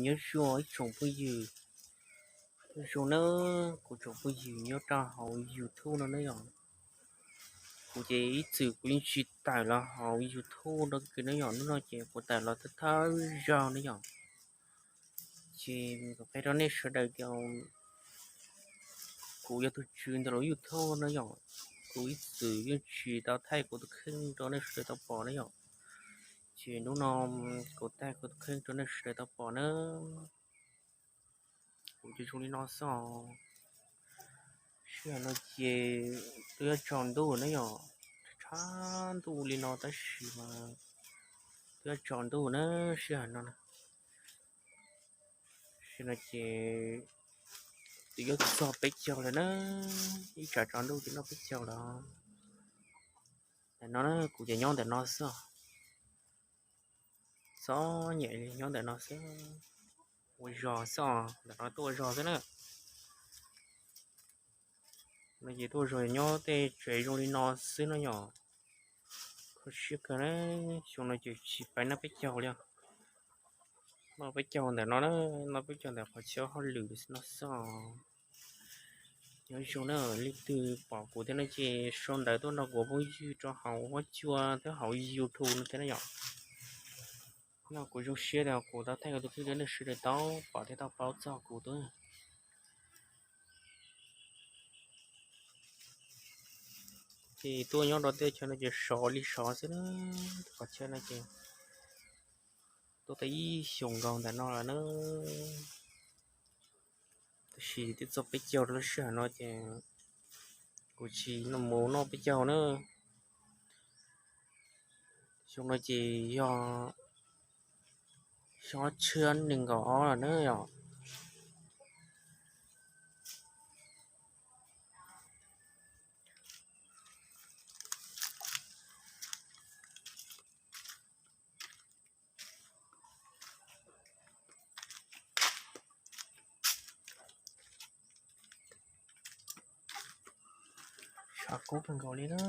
Nyob zoo ib tsoom phooj ywg, nyob zoo na, kuv tsoom phooj ywg nyob rau hauv YouTube no na yom. Kuv ces ib txwm kuv yeej tsis tawm los hauv YouTube no kiag na yom, hnub no ces kuv tawm los thawj thawj zaug na yom. Ces kuv qhia rau nej sawv daws tias kuv yog tus tswv ntawm lub YouTube no yom, kuv ib txwm yeej tsis tau thaij kuv tus kheej rau nej sawv daws tau pom na yom. Ces hnub no kuv thaij kuv tus kheej rau nej sawv daws tau pom na. Kuv ces zoo li no xwb os. Sij hawm no ces twb yuav tsaus ntuj na yom, tshav ntuj li no tab sis mas twb yuav tsaus ntuj na sij hawm no. Sij hawm no ces twb yuav txog peb caug lawm na, ib tsam tsaus ntuj twb noj peb caug lawm. Ntawm no na kuv ces nyob ntawm no xwb os. Txom nyem li nyob ntawm no xwb. Ua zog xwb os, ntawm no tuaj ua zog xwb na. No ces tuaj ua zog nyob tej tsev zoo li no xwb no yom. Kho siab kawg na, xyoo no ces tsis pais noj peb caug li os. Noj peb caug ntawm no na, noj peb caug ntawm qhov chaw hauj lwm no xwb os. Nyob zoo na, leej twg pom kuv thiab no ces sau ntawv tuaj nrog kuv phooj ywg rau hauv huab cua thiab hauv YouTube no thiab na yom. No kuv zoo siab tias kuv tau thaij kuv tus kheej rau nej sawv daws tau pom thiab tau paub txog kuv thiab. Ces tuaj nyob rau tej chaw no ces sov li sov xwb na. Qhov chaw no ces tuaj tau ib xyoos nkaus ntawm no lawm na. Tab sis twb txog peb caug rau lub sij hawm no ces kuv tsis mus noj peb caug na. Xyoo no ces yog xyoo ob txhiab nees nkaum ob lawm na yom. Tshav kub kawg nkaus li na.